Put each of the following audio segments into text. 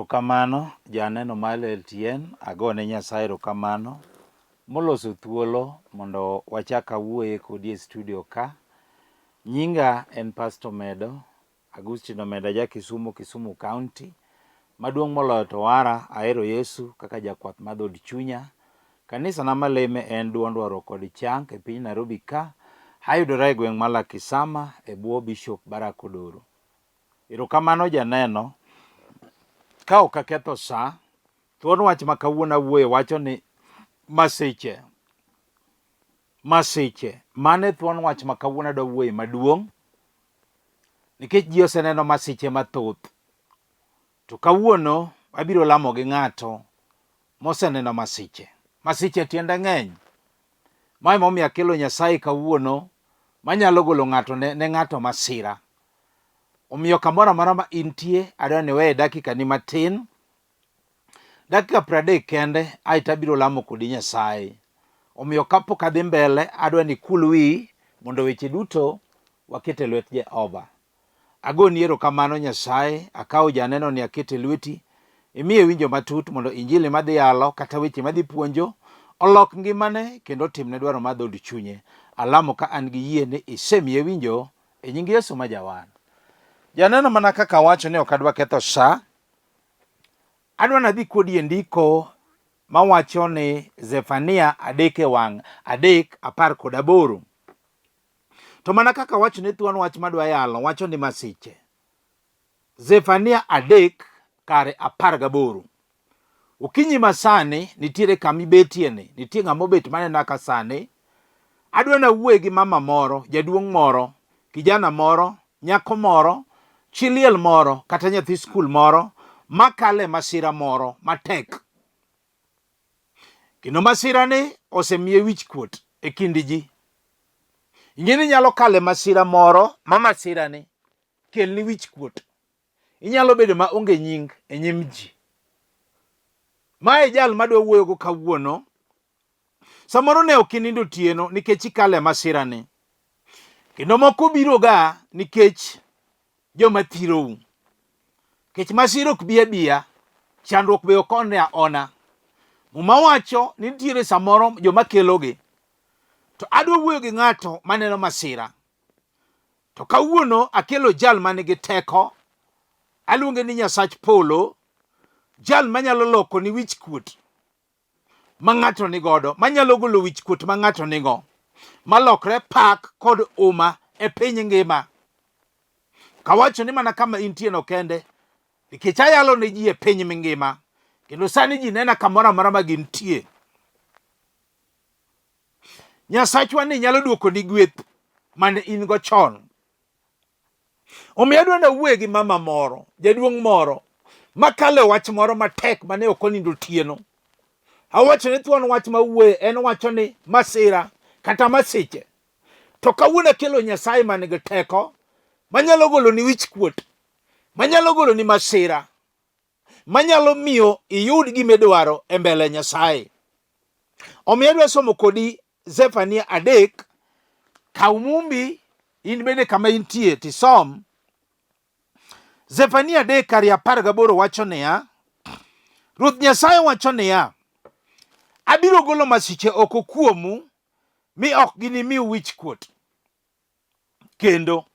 Erokamano janeno mar LTN, agone Nyasaye erokamano moloso thuolo mondo wachak awuoye kodi e studio ka. Nyinga en Pastor Omedo, Agustino Omeda ja Kisumu, Kisumu County. Maduong' moloyo to wara, ahero Yesu kaka jakwath mar dhood chunya. Kanisana maleme en Duond Warruok kod Chang e piny Nairobi ka. Ayudora e gweng' ma Lakisama e bwo Bishop Barack Odoro. Erokamano janeno. Ka ok aketho sa, thuon wach ma kawuono awuoye wacho ni masiche. Masiche. Mano e thuon wach ma kawuono adwa wuoye maduong'. Nikech ji oseneno masiche mathoth. To kawuono abiro lamo gi ng'ato moseneno masiche. Masiche tiende ng'eny. Ma emomiyo akelo Nyasaye kawuono manyalo golo ng'ato ne, ne ng'ato masira. Omiyo kamoro amora ma intie, adwa ni iweye dakika ni matin, dakika 30 kende, aeto abiro lamo kodi Nyasaye. Omiyo kapok adhi mbele, adwa ni ikul wiyi mondo weche duto waket e lwet Jehova. Agoni erokamano Nyasaye, akawo janeno ni aketo e lweti, imiye winjo matut mondo injili madhi yalo kata weche madhi puonjo olok ngimane kendo otimne dwaro mar dhood chunye. Alamo ka an gi yie ni isemiye winjo e nying Yesu ma Jawar. Janeno mana kaka awacho ni ok adwa ketho sa, adwa nadhi kodi e ndiko mawacho ni Zefania 3 e wang' 3:18. To mana kaka wacho ni thuon wach madwa yalo wacho ni masiche. Zefania 3:18. Okinyi masani nitiere kama ibetie ni, nitie ng'ama obet manena ka sani. Adwa nawuoye gi mama moro, jaduong' moro, kijana moro, nyako moro, chi liel moro, kata nyathi skul moro makale masira moro matek. Kendo masirani osemiye wichkuot e kind ji. Ing'e ni inyalo kalo e masira moro ma masirani kelni wichkuot. Inyalo bedo ma onge nying e nyim ji. Mae jal madwa wuoyogo kawuono. Samoro ne ok inindo otieno nikech ikalo e masirani. Kendo moko biroga nikech joma thirou. Nikech masira ok bi abiya, chandruok be ok one aona. Muma wacho ni nitiere samoro joma kelogi. To adwa wuoyo gi ng'ato maneno masira. To kawuono akelo jal man gi teko, aluonge ni Nyasach polo, jal manyalo loko ni wich kuot ma ng'ato ni godo, manyalo golo wich kuot ma ng'ato nigo, malokre pak kod uma e piny ngima. Kawacho ni mana kama intie no kende, nikech ayalo ne ji e piny mingima, kendo sani ji nena kamoro amora ma gintie. Nyasachwa ni nyalo duokoni gweth mane in go chon. Omiyo adwa nawuoye gi mama moro, jaduong' moro, makalo e wach moro matek mane ok onindo otieno. Awacho ni thuon wach ma wuoye en wacho ni masira kata masiche. To kawuono akelo Nyasaye man gi teko manyalo goloni wich kuot, manyalo goloni masira, manyalo miyo iyud gima idwaro e mbele Nyasaye. Omiyo adwa somo kodi Zefania 3, kaw mumbi in bende kama intie tisom. Zefania 3:18 wacho niya, Ruoth Nyasaye wacho niya, abiro golo masiche oko kuomu mi ok ginimiu wich kuot kendo.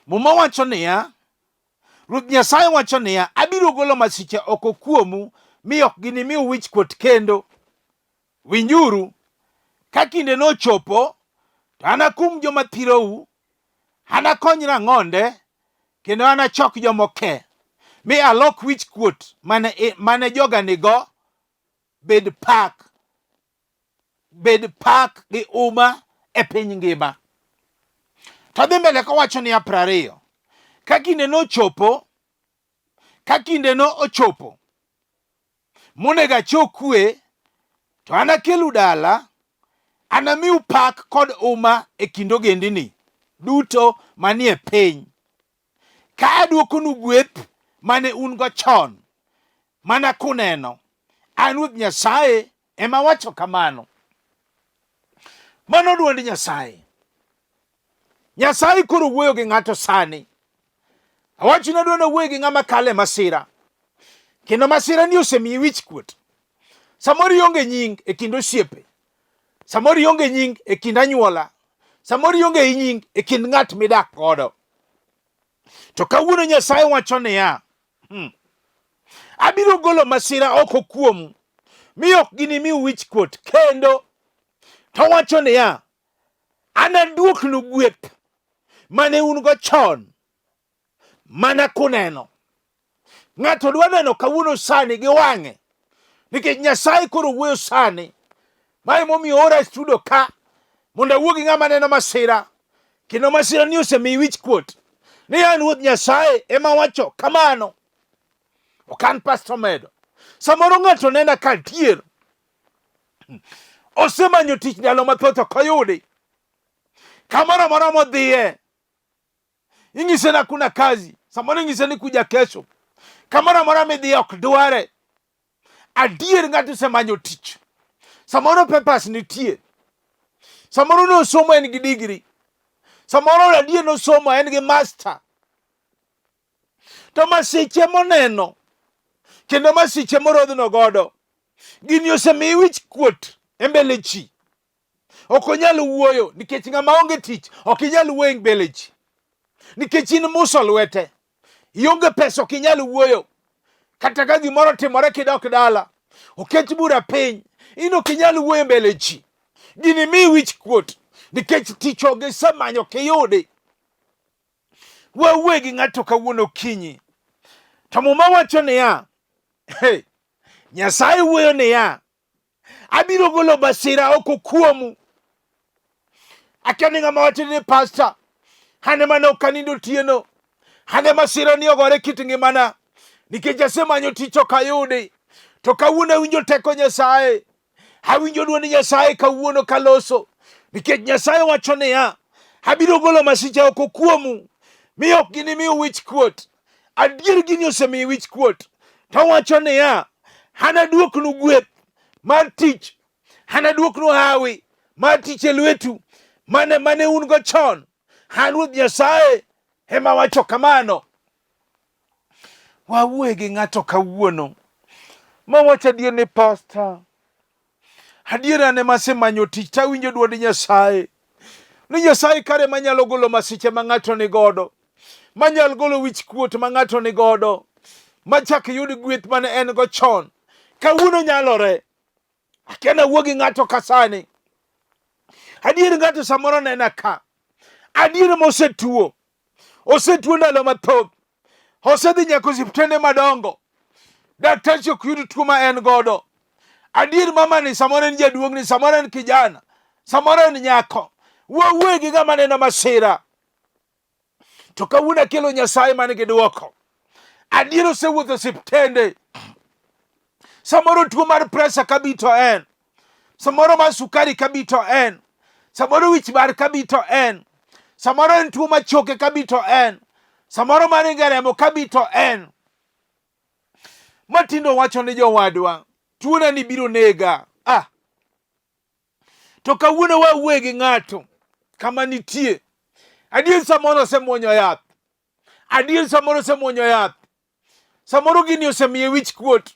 Muma wacho niya, Ruoth Nyasaye wacho niya, abiro golo masiche oko kuomu mi ok ginimiu wichkuot kendo. Winjuru, ka kinde nochopo, to anakum joma thirou, anakony rang'onde, kendo anachok joma oke, mi alok wichkuot mane, mane joga nigo bed pak bed pak gi uma e piny ngima. To dhi mbele kowacho niya 20, ka kinde nochopo, ka kinde no ochopo monego achokue, to anakelu dala, anamiu pak kod uma e kind ogendini duto manie piny. Ka adwokonu gweth mane un go chon, mana kuneno, an Ruoth Nyasaye ema wacho kamano. Mano dwond Nyasaye. Nyasaye koro wuoyo gi ng'ato sani. Awacho ni adwa nawuoyo gi ng'ama kalo e masira. Kendo masira ni osemiyi wich kuot. Samoro ionge nying e kind osiepe. Samoro ionge nying e kind anyuola. Samoro ionge nying e kind ng'at midak godo. To kawuono Nyasaye wacho niya, abiro golo masira oko kuomu, mi ok ginimiu wich kuot kendo. To wacho niya, anaduoknu gweth mane un go chon mana kuneno. Ng'ato dwa neno kawuono sani gi wang'e, nikech Nyasaye koro wuoyo sani. Mae momiyo ora e studio ka mondo awuo gi ng'ama neno masira, kendo masira ni osemiyi wich kuot ni an Ruoth Nyasaye ema wacho kamano, ok an Pastor Medo. Samoro ng'ato nena ka adier osemanyo tich ndalo mathoth ok oyudi, kamoro amora modhiye inyise na kuna kazi, samoro inyise ni kuja kesho, kamoro amora midhiye ok dware. Adier ng'ato osemanyo tich, samoro papers nitie, samoro nosomo en gi degree, samoro adier nosomo en gi master, to masiche moneno kendo masiche morodhno godo gini osemiyi wich kuot e mbele ji. Ok onyal wuoyo nikech ng'ama onge tich ok inyal wuoyo e mbele ji nikech in muso lwete, ionge pesa, ok inyal wuoyo. Kata ka gimoro otimore kidok dala, oket bura piny, in ok inyal wuoyo e mbele ji. Gini miyi wich kuot nikech tich onge, isemanyo ok iyudi. Wawuoye gi ng'ato kawuono okinyi to Muma wacho niya, hey, Nyasaye wuoyo niya, abiro golo masira oko kuomu. Akia ni ng'ama wacho ni pasta, hane mane ok anindo otieno, hane masira ni ogore kit ngimana nikech asemanyo tich ok ayudi, to kawuono awinjo teko Nyasaye, awinjo dwond Nyasaye kawuono kaloso, nikech Nyasaye wacho niya, abiro golo masiche oko kuomu mi ok ginimiu wich kuot. Adier gini osemiyi wich kuot. To wacho niya, anaduoknu gweth mar tich, anaduoknu hawi mar tich e lwetu mane mane un go chon. An Ruoth Nyasaye ema wacho kamano. Wawuoye gi ng'ato kawuono mawacho adier ni pasta, adier an ema asemanyo tich tawinjo dwond Nyasaye ni Nyasaye kare manyalo golo masiche ma ng'ato ni godo, manyalo golo wich kuot ma ng'ato ni godo, machak yud gweth mane en go chon. Kawuono nyalore. Akia nawuo gi ng'ato ka sani. Adier ng'ato samoro nena ka. Adier mosetuo. Osetuo ndalo mathoth. Osedhi nyaka osiptende madongo. Dakteche ok yud tuo ma en godo. Adier mama ni samoro en jaduong' ni samoro en kijana, samoro en nyako. Wawuoye gi ng'ama neno masira. To kawuono akelo Nyasaye man gi dwoko. Adier osewuotho osiptende. Samoro tuo mar presa kabito en. Samoro mar sukari kabito en. Samoro wich bar kabito en. Samoro en tuo mar choke kabito en. Samoro mar ringo remo kabito en. Matindo wacho ni jowadwa, tuona ni biro nega. Ah. To kawuono wawuoye gi ng'ato kama nitie. Adier samoro osemuonyo yath. Adier samoro osemuonyo yath. Samoro gini osemiye wich kuot.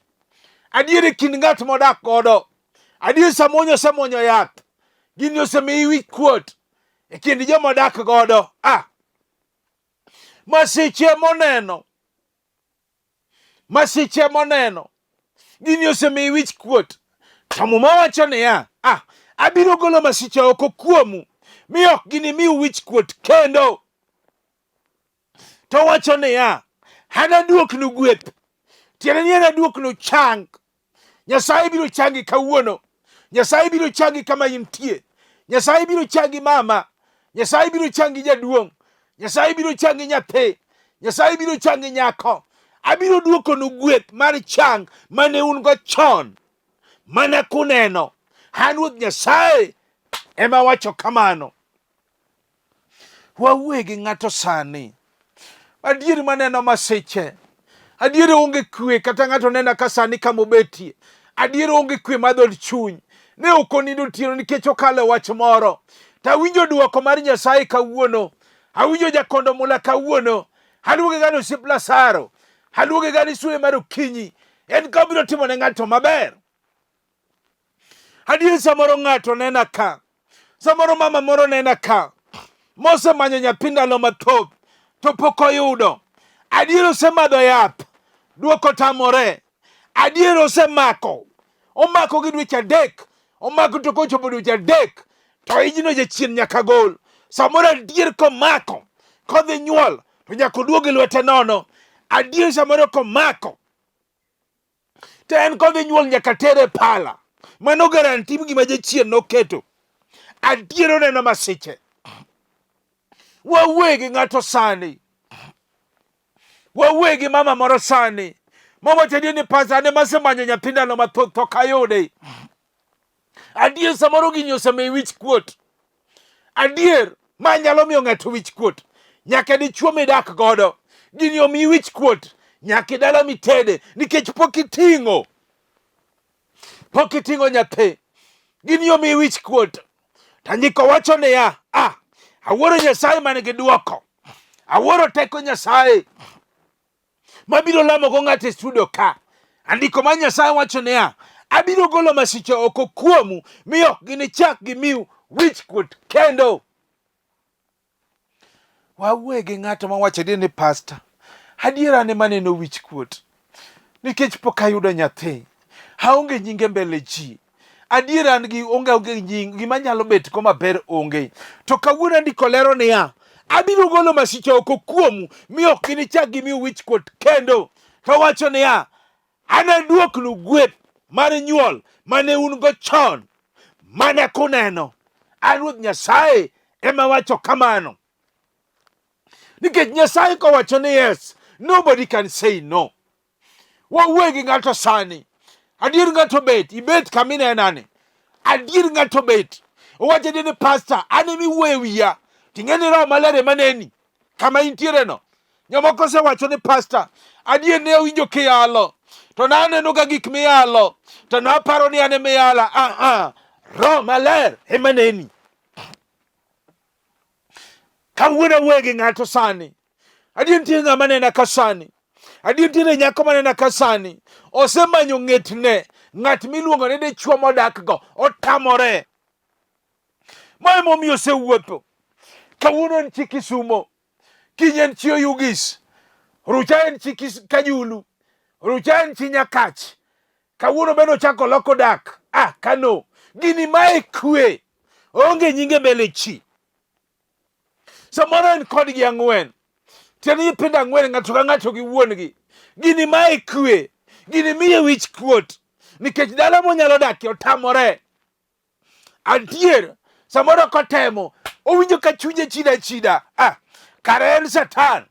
Adier e kind ng'at modak godo. Adier samoro osemuonyo yath. Gini osemiyi wich kuot e kind joma odak godo. Ah. Masiche moneno. Masiche moneno. Gini osemiyi wich kuot. To Muma wacho niya, ah, abiro golo masiche oko kuomu, mi ok ginimiu wich kuot kendo. To wacho niya, anaduoknu gweth, tiende ni anaduoknu chang. Nyasaye biro changi kawuono. Nyasaye biro changi kama intie. Nyasaye biro changi mama. Nyasaye biro changi jaduong'. Nyasaye biro changi nyathi. Nyasaye biro changi nyako. Abiro duokonu gweth mar chang mane un go chon mana kuneno. An Ruoth Nyasaye ema wacho kamano. Wawuoye gi ng'ato sani. Adier maneno masiche. Adier onge kwe kata ng'ato nena ka sani kama obetie. Adier onge kwe mar dhood chuny. Ne ok onindo otieno nikech okalo e wach moro. To awinjo dwoko mar Nyasaye kawuono. Awinjo jakondo mula kawuono. Aluonge gani osiep Lazaro. Aluonge gani sule mar okinyi. En ka obiro timo ne ng'ato maber. Adier samoro ng'ato nena ka, samoro mama moro nena ka, mosemanyo nyathi ndalo mathoth to pok oyudo. Adier osemadho yath, duoko tamore. Adier osemako, omako gi dweche 3, omako to kochopo dweche 3 to ijno jachien nyaka gol. Samoro adier komako, kodhi nyuol to nyaka oduog gi lwete nono. Adier samoro komako to en kodhi nyuol nyaka tere pala. Mano garanti gima jachien noketo. Adier oneno masiche. Wawuoye gi ng'ato sani, wawuoye gi mama moro sani mowacho adier ni pasa an ema asemanyo nyathi ndalo mathoth to ok ayude. Adier samoro gini osemiyi wich kuot. Adier ma nyalo miyo ng'ato wich kuot. Nyaka dichuo midak godo gini omiyi wich kuot nyaka dala mitede nikech pok iting'o. Pok iting'o nyathi. Gini omiyi wich kuot. Tandiko wacho niya, ah, awuoro Nyasaye man gi dwoko. Awuoro teko Nyasaye mabiro lamogo ng'ato e studio ka. Andiko mar Nyasaye wacho niya, abiro golo masiche oko kuomu mi ok ginichak gimiu wichkuot kendo. Wawuoye gi ng'ato mawacho adier ni pasta, adier an ema aneno wichkuot nikech pok ayudo nyathi, aonge nyinge mbele ji. Adier an gi onge onge nying gima nyalo bet go maber onge. To kawuono andiko lero niya, abiro golo masiche oko kuomu mi ok ginichak gimiu wichkuot kendo. To wacho niya, anaduoknu gweth mar nyuol mane un go chon mana kuneno. An Ruoth Nyasaye ema wacho kamano. Nikech Nyasaye kowacho ni yes, nobody can say no. Wawuoye gi ng'ato sani. Adier ng'ato bet, ibet kama inenani. Adier ng'ato bet. Owacho ni pastor, an ema iwuoyo e wiya. Ting'e ni Roho Maler ema neni kama intiere no. Jomoko osewacho ni pastor, adier ne awinjo kiyalo. To naneno ga gik miyalo. To naparo ni an ema iyala. Ah ah. Roho Maler ema neni. Kawuono awuoyo gi ng'ato sani. Adier nitie ng'ama nena ka sani. Adier nitiere nyako manena ka sani. Osemanyo ng'etne. Ng'at miluongo ni dichwo modakgo. Otamore. Ma emomiyo osewuotho. Kawuono en chi Kisumo. Kiny en chi Oyugis. Rucha en chi Kajulu. Rucha en chi Nyakach. Kawuono bende ochako loko dak. Ah, Kano. Gini mae kwe. Onge nyinge mbele chi. Samoro en kodgi ang'wen. Tiende nyithindo ang'wen ng'ato ka ng'ato gi wuon-gi. Gini mae kwe. Gini miye wich kuot. Nikech dala monyalo dakie otamore. Adier, samoro kotemo, owinjo ka chunye chida chida. Ah, kare en Satan.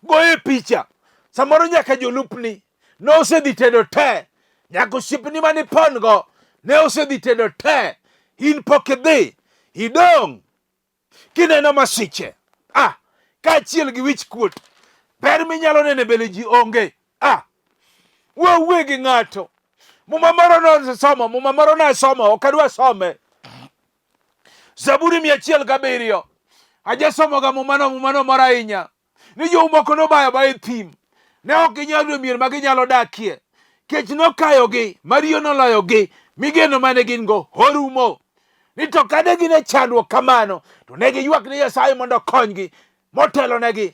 Goye picha. Samoro nyaka jolupni ne osedhi tedo te. Nyaka osiepni mane ipon go ne osedhi tedo te. In pok idhi. Idong' kineno masiche. Ah, kaachiel gi wich kuot. Ber minyalo neno e mbele ji onge. Ah, wawuoye gi ng'ato. Muma moro nosomo, muma moro nasomo, ok adwa some. Zaburi 107. Ajasomoga mumano, mumano moro ahinya. Ni jou moko nobayo abaya e thim. Ne ok ginyal yudo mier ma ginyalo dakie. Kech nokayogi, mariyo noloyogi, mi geno mane gin go orumo. Ni to kane gin e chandruok kamano, to ne giywak ne Nyasaye mondo okonygi, motelonegi,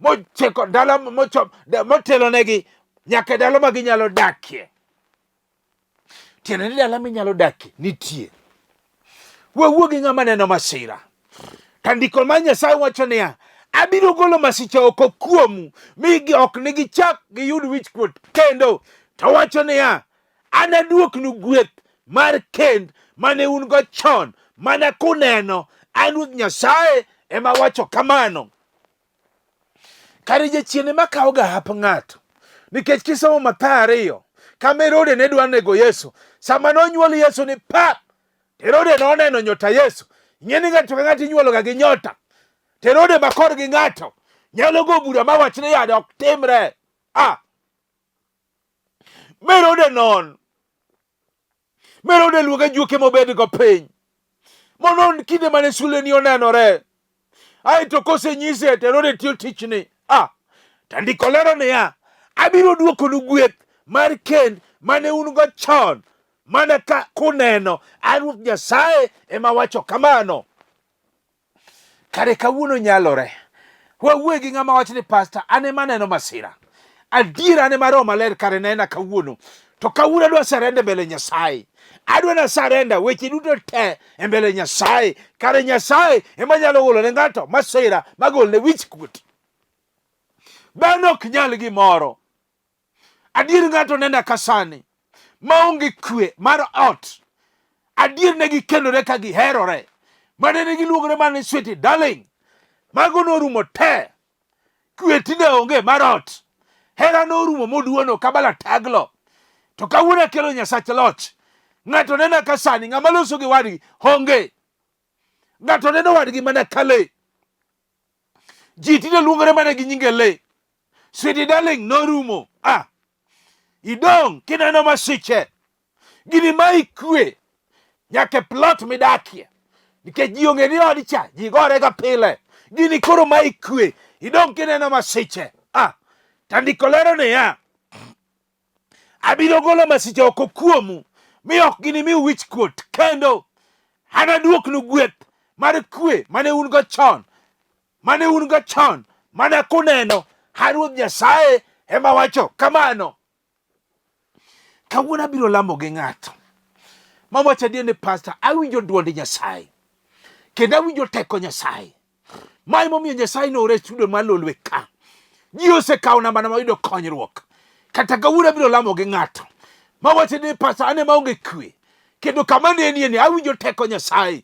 mocheko ndalo motelonegi nyaka e dala ma ginyalo dakie. Tiende ni dala minyalo dakie nitie. Wawuo gi ng'ama neno masira. To ndiko mar Nyasaye wacho niya, abiro golo masiche oko kuomu, mi ok nigichak giyud wichkuot kendo. To wacho niya, anaduoknu gweth mar kend mane un go chon, mana kuneno. An Ruoth Nyasaye ema wacho kamano. Kare jachien ema kawoga hap ng'ato. Nikech kisomo Mathayo 2, kama Herode ne dwa nego Yesu, sama nonyuol Yesu ni pap, Herode noneno nyota Yesu. Ing'e ni ng'ato ka ng'ato inyuologa gi nyota. To Herode ma korgi ng'ato nyalo go bura ma wach ni yade ok timre. Ah! Herode non. Herode luonge ajuoke mobed go piny. Monon kinde mane suleni onenore. Aeto kosenyise to Herode tiyo tichni. Ah! To ndiko lero niya, Abiro duokonu gweth mar kend mane un go chon mana ka kuneno. An Ruoth Nyasaye ema wacho kamano. Kare kawuono nyalore. Wawuoye gi ng'ama wach ni pasta, an ema aneno masira. Adier an ema Roho Maler kare nena kawuono. To kawuono adwa surrender mbele Nyasaye. Adwa na surrender weche duto te e mbele Nyasaye. Kare Nyasaye ema nyalo golo ne ng'ato masira magolne wich kuot. Dhano ok nyal gimoro. Adier ng'ato nena ka sani maonge kwe mar ot. Adier ne gikendore ka giherore. Mane ne giluongore mana ni sweetie darling. Mago norumo te. Kwe tinde onge mar ot. Hera norumo moduono kabala taglo. To kawuono akelo Nyasach loch. Ng'ato nena ka sani ng'ama loso gi wadgi onge. Ng'ato neno wadgi mana ka lee. Ji tinde luongore mana gi nyinge le. Sweetie darling norumo. Ah. Idong' kineno masiche. Gini ma ikwe nyaka e plot midakie. Nikech ji ong'e ni odi cha, ji gore ga pile. Gini koro ma ikwe. Idong' kineno masiche. Ah. Tandiko lero niya, abiro golo masiche oko kuomu, mi ok ginimiu wichkuot kendo. Anaduoknu gweth mar kwe mane un go chon, mane un go chon, mana kuneno. A Ruoth Nyasaye ema wacho kamano. Kawuono abiro lamo gi ng'ato mawacho adier ni pasta, awinjo dwond Nyasaye kendo awinjo teko Nyasaye. Ma emomiyo Nyasaye noora e studio mar Lolwe ka. Ji osekawo nambana mayudo konyruok. Kata kawuono abiro lamo gi ng'ato mawacho ni pasta, an ema aonge kwe kendo kama nenie ni awinjo teko Nyasaye,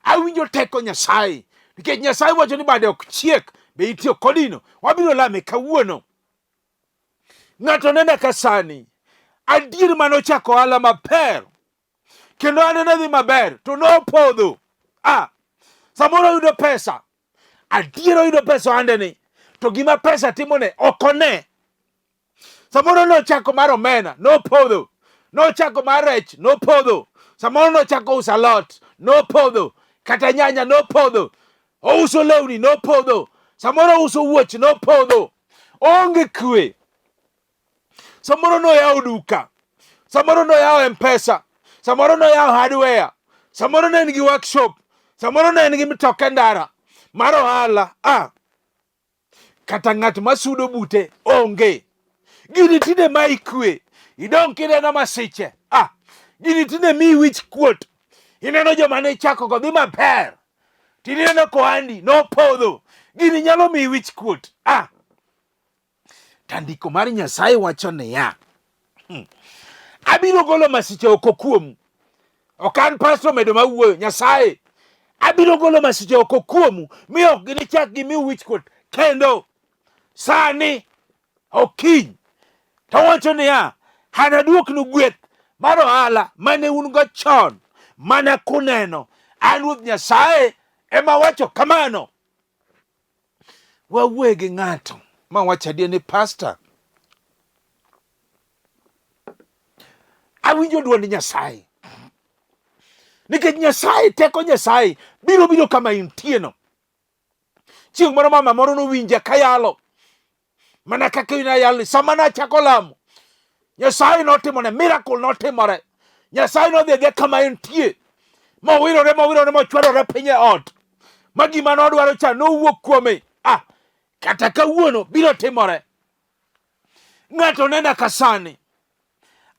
awinjo teko Nyasaye nikech Nyasaye wacho ni bade ok chiek, be itiyo kodino. Wabiro lame kawuono. Ng'ato nena ka sani adier mane ochako ohala maber kendo anene dhi maber to nopodho. Ah, samoro oyudo pesa adier, oyudo pesa ohande ni to gima pesa timone ok one. Samoro nochako mar omena nopodho, nochako mar rech nopodho, samoro nochako uso alot nopodho, kata nyanya nopodho, ouso lewni nopodho, samoro ouso wuoch nopodho, oonge kwe. Samoro noyawo duka, samoro noyawo mpesa, samoro noyawo hardware, samoro ne en gi workshop, samoro ne en gi mtoka ndara mar ohala. Ah, kata ng'at masudo bute onge. Gini tinde ma ikwe, idong' kineno masiche. Ah, gini tinde mi wich kuot. Ineno joma ne ichako go dhi maber, tineno kohandi nopodho. Gini nyalo miyi wich kuot. Ah, tandiko mar Nyasaye wacho niya, abiro golo masiche oko kuomu. Ok an pastor medo mawuoyo, Nyasaye. Abiro golo masiche oko kuomu, mi ok ginichak gimiu wichkuot kendo. Sani okiny to wacho niya, anaduoknu gweth mar ohala mane un go chon mana kuneno. An Ruoth Nyasaye ema wacho kamano. Wawuoye gi ng'ato ma wacho adier ni pasta, awinjo dwond Nyasaye nikech Nyasaye, teko Nyasaye biro biro kama intieno. Chieng' moro mama moro nowinja kayalo mana kaka in ayalo sama nachako lamo Nyasaye notimone miracle notimore. Nyasaye nodhi adhiya kama entie mowirore mowirore mochwadore piny e ot ma gima nodwaro cha nowuok kuome. Ah, kata kawuono biro timore. Ng'ato nena ka sani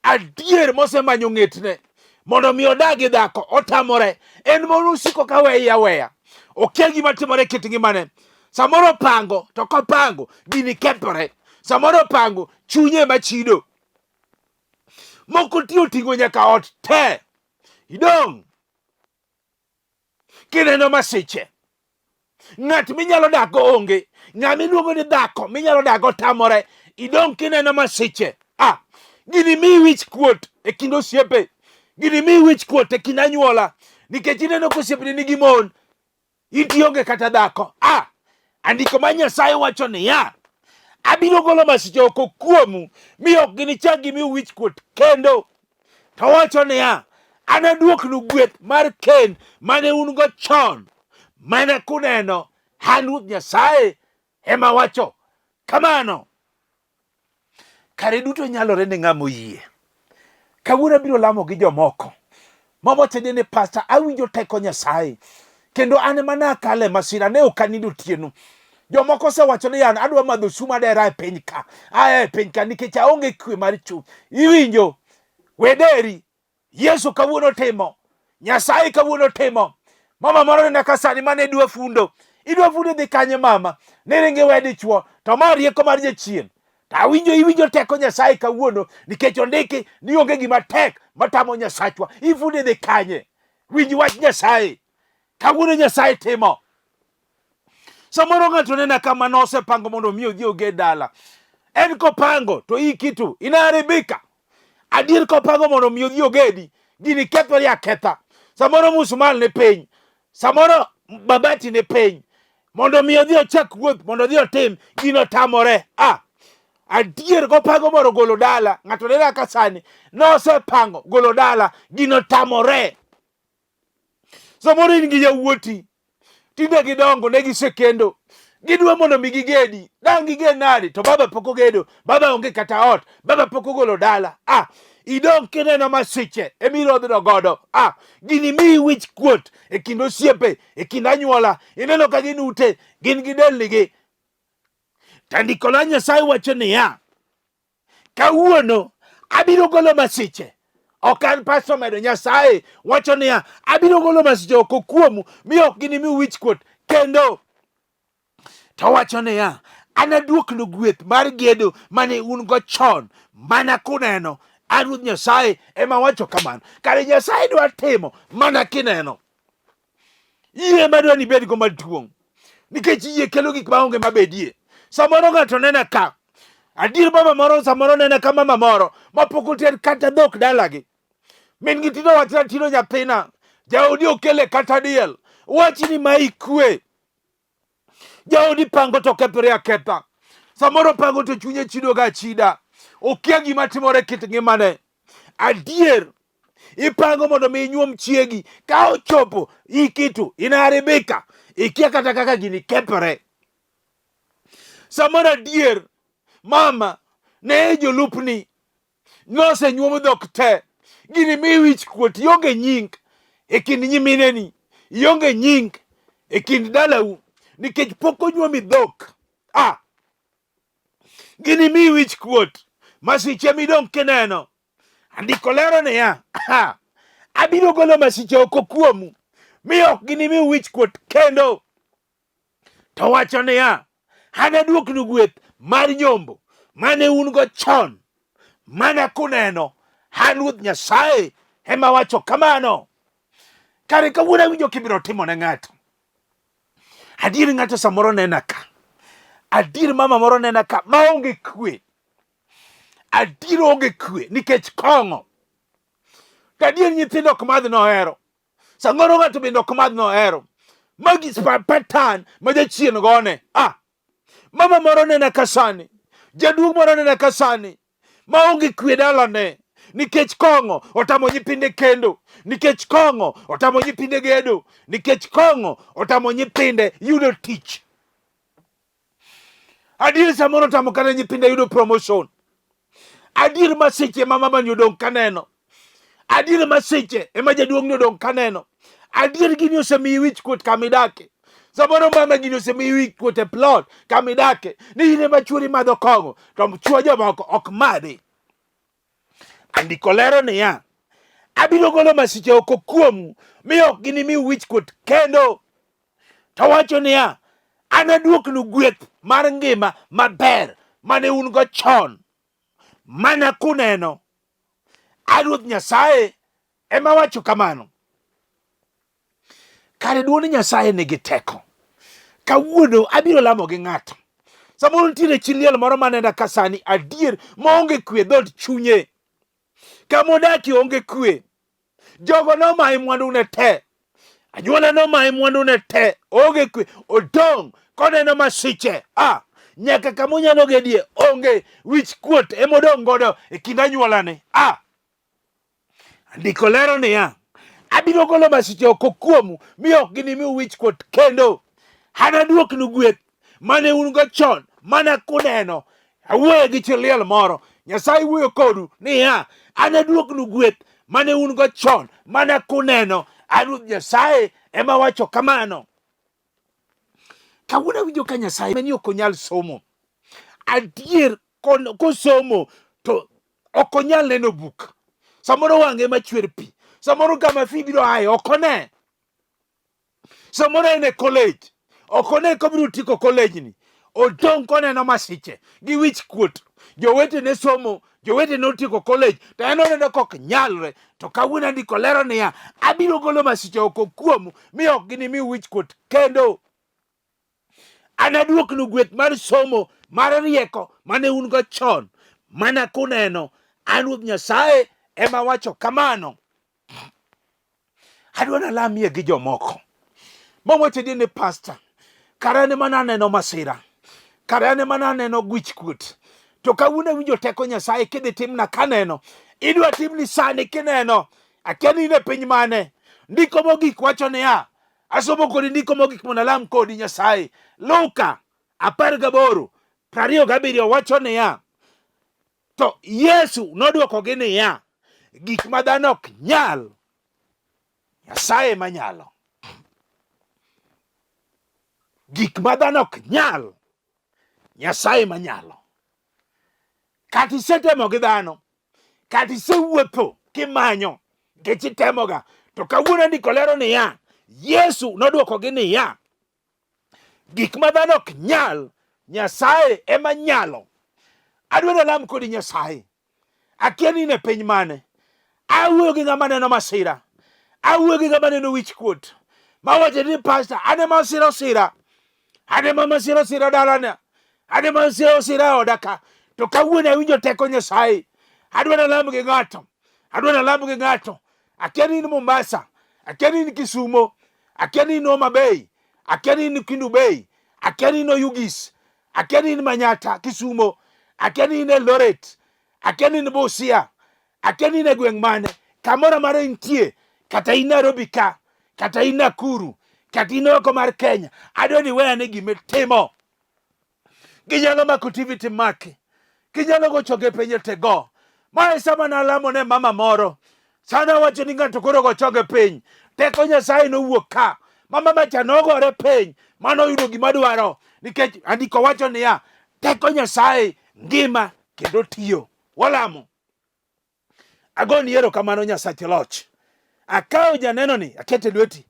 adier mosemanyo ng'etne mondo mi odag gi dhako otamore, en mono osiko ka weye aweya, okia gima timore e kit ngimane. Samoro opango to kopango gini kethore, samoro opango chunye ema chido. Moko ti oting'o nyaka ot te, idong' kineno masiche. Ng'at minyalo dakgo onge, ng'ama iluongo ni dhako minyalo dakgo tamore, idong' kineno masiche. Ah, gini miyi wich kuot e kind osiepe, gini miyi wich kuot e kind anyuola, nikech ineno ka osiepni nigi mon, in to ionge kata dhako. Ah, andiko ma Nyasaye wacho niya, abiro golo masiche oko kuomu, mi ok ginichak gimiu wich kuot kendo. To wacho niya, anaduoknu gweth mar kend mane un go chon, mana kuneno an Ruoth Nyasaye ema wacho kamano. Kare duto nyalore ne ng'ama oyie. Kawuono abiro lamo gi jomoko mawacho ni pasta, awinjo teko Nyasaye kendo an ema nakale masira, ne ok anindo otieno. Jomoko osewacho ni an adwa madho sum adera e piny ka, aya e piny ka nikech aonge kwe mar chuny. Iwinjo? Wederi Yesu kawuono timo, Nyasaye kawuono timo. Mama moro nena ka sani mane idwa fundo, idwa fundo idhi kanye mama? Niringi we dichuo, to ma rieko mar jachien. To awinjo iwinjo teko Nyasaye kawuono nikech ondiki ni onge gima tek matamo Nyasachwa. Ifundo idhi kanye? Winj wach Nyasaye. Kawuono Nyasaye timo. Samoro ng'ato nena kama nosepango mondo mi odhi oged dala. En kopango to hii kitu inaharibika. Adier kopango mondo mi odhi ogedi, gini kethore aketha. Samoro musmal ni piny, samoro mabati ni piny. Mondo mi odhi ochak wuoth, mondo odhi otim, gino tamore. Ah, adier kopango mondo golo dala, ng'ato nena ka sani nosepango golo dala, gino tamore. Samoro in gi yawuoti, tinde gidongo, ne gisekendo, gidwa mondo mi gigedi. Dang' giged nadi? To baba pok ogedo, baba onge kata ot, baba pok ogolo dala. Ah, idong' kineno masiche emirodhno godo. Ah, gini miyi wich kuot e kind osiepe, e kind anyuola. Ineno ka gin ute, gin gi delnigi. To ndiko la Nyasaye wacho niya, Kawuono abiro golo masiche. Ok an pastor medo Nyasaye wacho niya, abiro golo masiche oko kuomu mi ok ginimi wichkuot kendo. To wacho niya, anaduoknu gweth mar gedo mane un go chon mana kuneno. An Ruoth Nyasaye ema wacho kamano. Kare Nyasaye dwa timo mana kineno. Yie madwa ni ibedgo maduong' nikech yie kelo gik maonge mabedie. Samoro ng'ato nena ka adier baba moro samoro nena ka mama moro mapok oter kata dhok dalagi. Min gi tino wachna tino nyathina jaodi okele kata diel wach ni ma ikwe. Jaodi pango to kethore aketha. Samoro pango to chunye chido ga achida. Okia gima timore kit ngimane. Adier ipango mondo mi inyuom chiegi ka ochopo ikitu inaharibika ikia kata kaka gini kethore. Samoro adier mama ne jolupni nosenyuom dhok te gini mi wich kuot ionge nying e kind nyimineni ionge nying e kind dalau nikech pok onyuomi dhok ah gini mi wich kuot masiche midong' kineno andiko lero niya abiro golo masiche oko kuomu mi ok ginimi wich kuot kendo to wacho niya anaduoknu gweth mar nyombo mane un go chon mana kuneno an Ruoth Nyasaye ema wacho kamano. Kare kawuono awinjo kibiro timo ne ng'ato. Adier ng'ato samoro nena ka. Adier mama moro nena ka maonge kwe. Adier onge kwe nikech kong'o. To adier nyithindo ok madh nohero. Samoro ng'ato bende ok madh nohero. Magi pattern ma jachien gone. Ah, mama moro nena ka sani. Jaduong' moro nena ka sani. Maonge kwe dalane nikech kong'o otamo nyithinde kendo, nikech kong'o otamo nyithinde gedo, nikech kong'o otamo nyithinde yudo tich. Adier samoro otamo kata nyithinde yudo promotion. Adier masiche ma mamani odong' kaneno. Adier masiche ema jaduong'ni odong' kaneno. Adier gini osemiyi wich kuot kama idake. Samoro mama gini osemiyi wich kuot e plot kama idake. Ni in ema chuori madho kong'o to chuo jomoko ok madhi. Andiko lero niya, abiro golo masiche oko kuomu mi ok ginimi wich kuot kendo. To wacho niya, anaduoknu gweth mar ngima maber mane un go chon mana kuneno. A Ruoth Nyasaye ema wacho kamano. Kare duond Nyasaye nigi teko. Kawuono abiro lamo gi ng'ato. Samoro nitiere chi liel moro manenda ka sani adier maonge kwe dhood chunye. Kama odakie onge kwe. Jogo nomaye mwandune te. Anyuola nomaye mwandune te. Onge kwe. Odong' koneno masiche. Ah, nyaka kama onyalo gedie onge. Wich kuot ema odong' godo e kind anyuolane. Ah, Andiko lero niya, abiro golo masiche oko kuomu mi ok ginimiu wich kuot kendo. Anaduoknu gweth mane un go chon mana kuneno. Awuoyo gi chi liel moro. Nyasaye wuoyo kodu niya, anaduoknu gweth mane un go chon mana kuneno. An Ruoth Nyasaye ema wacho kamano. Kawuono awinjo ka Nyasaye ni ok onyal somo. Adier kosomo to ok onyal neno buk. Samoro wang'e machwer pi. Samoro kama fi biro aye ok one. Samoro en e college. Ok one kobiro tieko college ni. Odong' koneno masiche gi wich kuot. Jowetene somo, jowetene otieko college, to en oneno kok nyalre. To kawuono andiko lero niya, abiro golo masiche oko kuomu, mi ok ginimi wich kuot kendo. Anaduoknu gweth mar somo mar rieko mane un go chon, mana kuneno. An Ruoth Nyasaye ema wacho kamano. Adwa nalamie gi jomoko. Mawacho adier ni pasta, kara an ema naneno masira, kara an ema naneno wich kuot. To kawuono awinjo teko Nyasaye kidhi timna kaneno, idwa timni sani kineno. Akia ni in e piny mane. Ndiko mogik wacho niya, asomo kodi ndiko mogik mondo alam kodi Nyasaye. Luka 18 27 wacho niya, to Yesu nodwokogi niya, gik ma dhano ok nyal, Nyasaye ema nyalo. Gik ma dhano ok nyal, Nyasaye ema nyalo. Kata isetemo gi dhano, kata isewuotho kimanyo nikech itemoga, to kawuono ndiko lero niya, Yesu nodwokogi niya, gik ma dhano ok nyal, Nyasaye ema nyalo. Adwaro lam kodi Nyasaye. Akia ni in e piny mane. Awuoyo gi ng'ama neno masira. Awuoyo gi ng'ama neno wich kuot. Mawacho ni pastor, an ema osira osira. An ema masira osira dalana. An ema masira osira e oda ka. To kawuono awinjo teko Nyasaye. Adwaro lam gi ng'ato. Adwaro lam gi ng'ato. Akia ni in Mombasa. Akia ni in Kisumo. Akia ni in Homa Bay. Akia ni in Kendu Bay. Akia ni in Oyugis. Akia ni in Manyata, Kisumo. Akia ni in Eldoret. Akia ni in Busia. Akia ni in e gweng' mane. Kamoro amora intie. Kata in Nairobi ka. Kata in Nakuru. Kata in oko mar Kenya. Adwa ni iwe ane gima itimo. Ginyalo mako TV timaki. Ginyalo gocho gi piny te go. Ma e sama nalamo ne mama moro. Sana wacho ni ng'ato koro go chonge piny. Teko Nyasaye nowuok ka. Ma mama cha nogore piny. Mano oyudo gima dwaro. Nikech andiko wacho niya, teko Nyasaye ngima kendo tiyo. Walamo. Agoni erokamano Nyasach loch. Akawo janenoni akete lweti.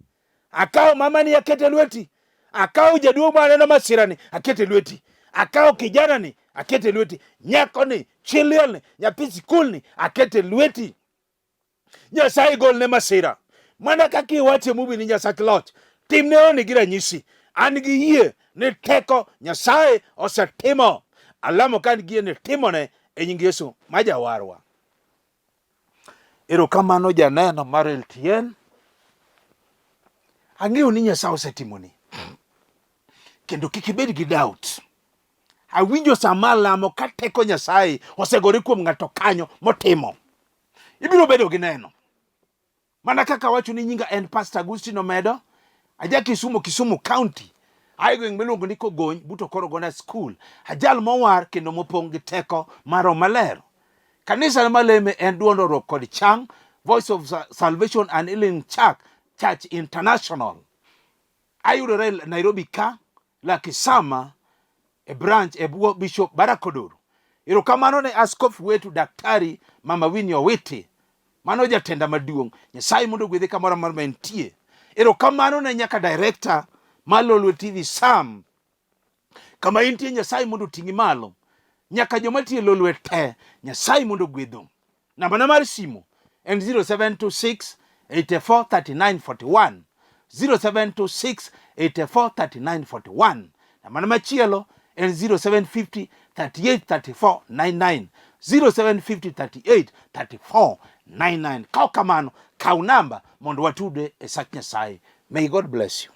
Akawo mamani akete lweti. Akawo jaduong' ma aneno masirani akete lweti. Akawo kijanani akete lweti. Nyakoni, chi lielni, nyathi sikulni akete lweti. Nyasaye golne masira. Mana kaka iwacho e Mumbi ni Nyasach loch, timne honni gi ranyisi. An gi yie ni teko Nyasaye osetimo. Alamo ka an gi yie ni timone e nying Yesu ma jawarwa. Erokamano janeno mar LTN. Ang'eyo ni Nyasaye osetimoni. Kendo kik ibed gi doubt. Awinjo sama alamo ka teko Nyasaye osegore kuom ng'ato kanyo motimo. Ibiro bedo gi neno. Mana kaka awacho ni nyinga en Pastor Agustino Omedo, aja Kisumu, Kisumu County. Ae gweng' miluongo ni Kogony, but Okorogona School. Ajal mowar kendo mopong' gi teko mar Roho Maler. Kanisa maleme en duond Horuok kod Chang, Voice of Salvation and Healing Church, Church International. Ayudore Nairobi ka, Lakisama, e branch e bwo Bishop Barack Odoro. Erokamano ne askofu wetu Daktari Mama Winnie Owiti. Mano jatenda maduong'. Nyasaye mondo ogwedhe kamoro amora ma entie. Erokamano ne nyaka director mar Lolwe TV Sam. Kama intie Nyasaye mondo oting'i malo. Nyaka joma tiyo e Lolwe te, Nyasaye mondo ogwedhu. Nambana mar simu en 0726 84 39 41. 0726 84 39 41. Nambana machielo en 0750 38 34 99. 0750 38 34 99. Kaw kamano, kaw namba mondo watude e sach Nyasaye. May God bless you.